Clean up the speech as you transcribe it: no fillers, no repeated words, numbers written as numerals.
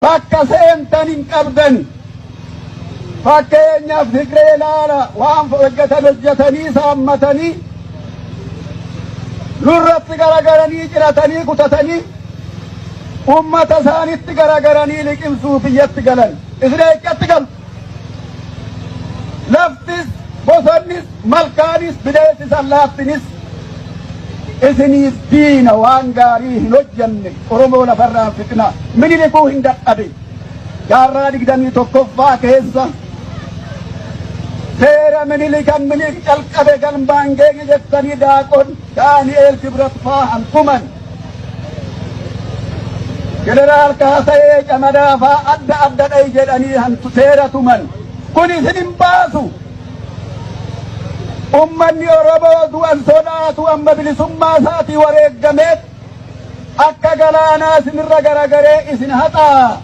Bakka seentan hin qabdan. Fakkeenyaaf Tigree ilaala, waan hojjetan hojjetanii saammatanii nurratti garagaranii ciratanii kutatanii ummata isaanitti garagaranii liqimsuu biyyatti galan. Isin eeggatti galu. Laftis, bosonnis, malkaanis, bineensis, allaattinis isiniif diina. Waan gaarii hin hojjenne. Oromoo lafarraan fixna. Minilikuu hin dadhabe. Jaarraa 21ffaa keessa seera Minilikan Minilik calqabe galmaan geenye jettanii Daaqon Daani'eel Kibrat faa hantuman. Jeneraal Kaasayee Camadaa faa adda adda dhayi jedhanii hantu seera tuman. Kun isin hin baasu. Ummanni Oromoo du'an sodaatu amma bilisummaa isaatii wareeggameef akka galaanaa isinirra garagaree isin haxaa.